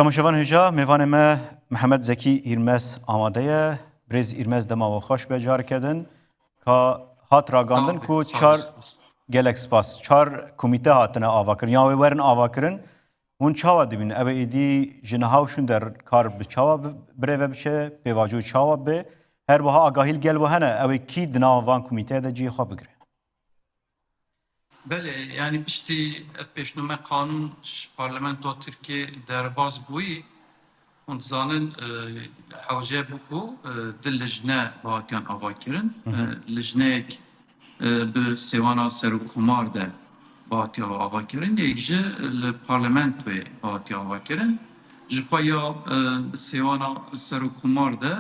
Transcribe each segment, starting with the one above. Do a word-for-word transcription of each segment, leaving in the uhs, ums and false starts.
Temaşevan hêja, mêvanê me Mihemed Zekî Îrmez amade ye. Birêz Îrmez, dema we xweş be careke din. Ka hat ragandin ku çar, gelek spas, çar komîte hatine avakirin. Ya wê werin avakirin. Hûn çawa dibînin? Ew ê êdî ji niha û şûn der kar bi çawa bi-, birêve biçe? Pêvajo çawa be? Her wiha agahî li gel we hene? Ew ê kî di nava van komîteya de cihê xwe bigire? Belê, yanî piştî ev pêşnûme qanûn ji Parlamentoya Tirkiyê derbas bûyî, hûn dizanin, e, hewce bû ku, e, du lijne bi hatiyan avakirin. Hı hı. E, lijneyek, e, bi sêwana serokkomar de bi hatiya avakirin, yek jî li parlamentoyê bi hatiya avakirin. Ji xwe ya, e, bi sêwana serokkomar de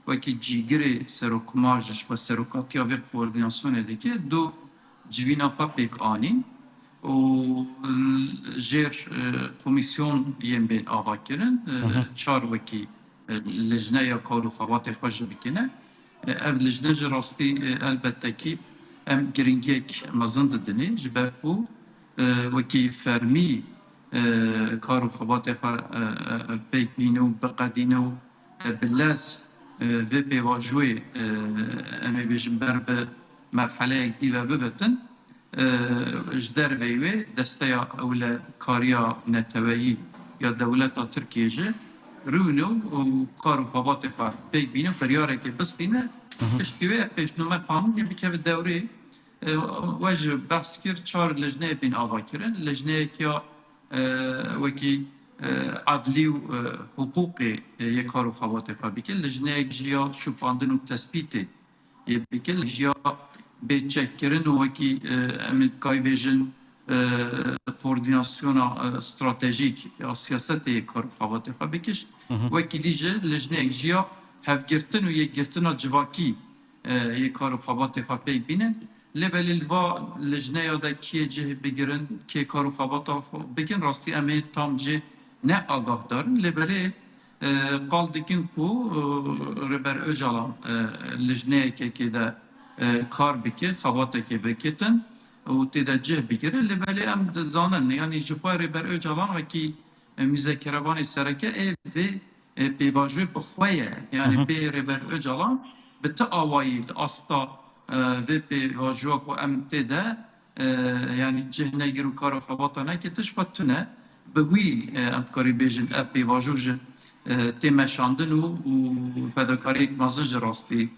wekî cîgirê serokkomar jî ji xwe serokatiya vê koordînasyonê dike, du civîna xwe pêk anîn û jêr, e, komîsyon yên bên avakirin, e, Hı hı. çar wekî, e, lijneya kar û xebatê xwe jî bikine. E, ev lijne ji rastî, e, elbette kî em giringiyek mezin didinê, ji ber ku, e, wekî fermî, e, kar û xebatê xwe, e, e, e, pêk bîne û biqedîne û e, bi lez, e, vê pêvajoyê, e, em ê bêjin ber bi merheleyek dî ve bibitin, e, ji derveyî wê desteya ewlekariya neteweyî ya dewleta Tirkiyê jî rûne û kar û xebatê xwe pêk bîne, biryarekê bistîne, Hı hı. piştî wê pêşnûme qanûnê bikeve dewrê. E, we jî behs kir, çar lijneyê bên avakirin. Lijneyek ya, e, wekî, e, edlî û, e, hiqûqê, e, yê kar û xebatê xwe bike. Lijneyek jî ya şopandin û tespîtê yê bike. Jî ya bê çekkirin û wekî, e, em ê kayî bêjin, e, koordînasyona, e, stratejîk ya siyasetê yê kar û xebatê xwe bikiş. Hı hı. Wekî dî jî lijneyek jî ya hevgirtin û yekgirtina civakî, e, yê kar û xebatê xwe pêk bînin. Lê belê li va lijneya de kê cih bigirin, kê kar û xebata xwe bikin, rastî em ê tam jê ne agahdar in. Lê belê, e, qal dikin ku, e, Rêber Ocalan, e, lijneyekekê de, e, kar bike, xebatekê bikitin û tê de cih bigire. Lê belê em dizanin, yanî ji xwe Rêber Ocalan wekî e, muzekkerevanê sereke ê vê, e, pêvajoyê bi xwe ye. Yanî Hı hı. bê Rêber Ocalan bi ti awayî li asta, e, vê pêvajoya ku em tê de, e, yanî cih negir û kar û xebata neke tişt xwe tune. Bi wî, e, em dikarî bêjin ev pêvajo ji, e, tê meşandin û, û fedakariyek mezin ji rastî